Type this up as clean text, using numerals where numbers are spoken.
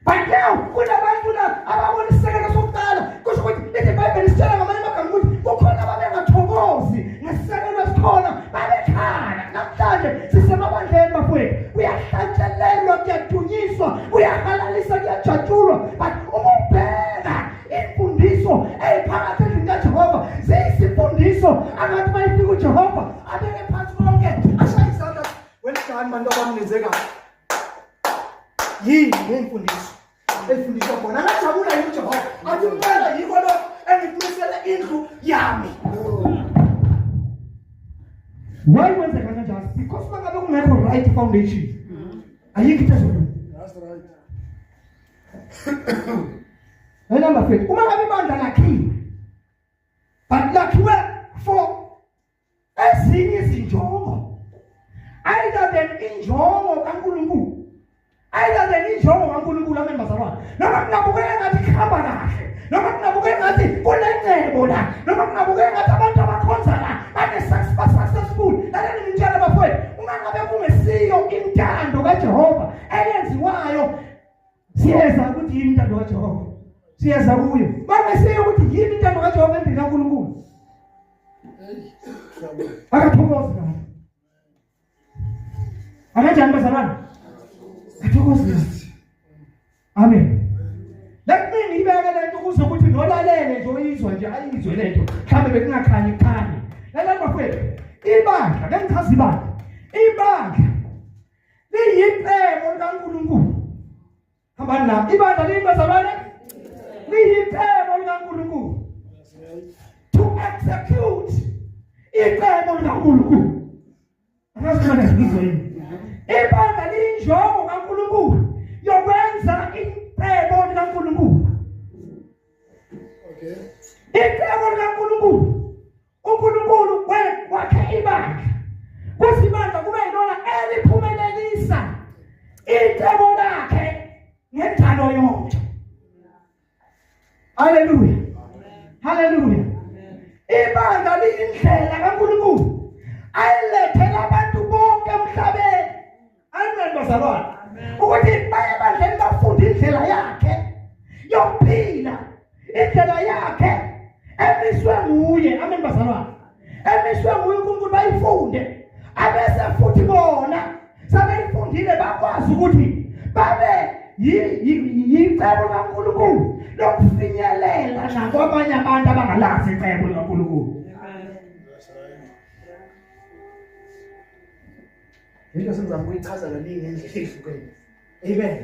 But now kunabantu la ababona isisekelo sokuqala, kusho ukuthi lithi iBhayibheli isitshela ngamanye amagama ukuthi kukhona ababengathokozi ngesisekelo esikhona, babekhala. Namhlanje sisemabandleni bafowethu, kuyahlatshelelwa, kuyadunyiswa, kuyahalalisa, kuyajatshulwa, but uma ubheka imfundiso eyiphakathi endlini kaJehova ziyisifundiso angathi mayifika uJehova abeke phansi konke ashaye izandla. Welidani bantu abami, nenze kahle. Yini ngemfundiso efundiswa khona? Angajabula yini uJehova athi impela yiko lokho engikumisele indlu yami? Why kwenzeka kanjalo? Because mangabe kungekho right foundation, ayikho into ezolunga. That's right. Number 5, uma ngabe ibandla lakhiwe but lakhiwe for ezinye izinjongo either than injongo kaNkulunkulu, either than injongo kaNkulunkulu, amen bazalwane, noma kungabukeka ngathi kuhamba kahle, noma kungabukeka ngathi kunengcebo la, noma kungabukeka ngathi abantu abakhonza la bane-successful, laleni ngitshela bafowethu, uma ngabe kungesiyo intando kaJehova eyenziwayo, siyeza ukuthi yini intando kaJehova, siyeza kuyo bangesiyo ukuthi yini intando kaJehova endlini kaNkulunkulu, akathokozi ngayo. Akanjani bazalwane? Akathokozi ngayo. Amen. Let me ngibeke lento ukuze ukuthi nolalele nje oyizwa nje ayizwe lento, mhlawumbe bekungakhanyi kukhanye. Lalela bafowethu, ibandla, ke ngichaza ibandla, ibandla liyicebo likaNkulunkulu. Hambani nami, ibandla liyini bazalwane? Liyicebo likaNkulunkulu to execute icebo likaNkulunkulu. Angazi noma ngizwe yini. Ibandla liyinjongo kaNkulunkulu yokwenza icebo likaNkulunkulu. Okay. Icebo likaNkulunkulu, uNkulunkulu wakhe ibandla kuthi ibandla kube yilona eliphumelelisa icebo lakhe ngendalo yonke. Haleluya, haleluya. Ibandla liyindlela kaNkulunkulu ayilethela abantu bonke emhlabeni. Amen bazalwane, ukuthi baye ebandleni bafunde indlela yakhe yokuphila, indlela yakhe emiswe nguye. Amen bazalwane, emiswe nguye uNkulunkulu, bayifunde, abese futhi bona sebeyifundile bakwazi ukuthi babe yicebo likaNkulunkulu lokufinyelela nakwabanye abantu abangalazi icebo likaNkulunkulu. Into sengizama ukuyichaza kaningi ngendlela ehlukene. Amen.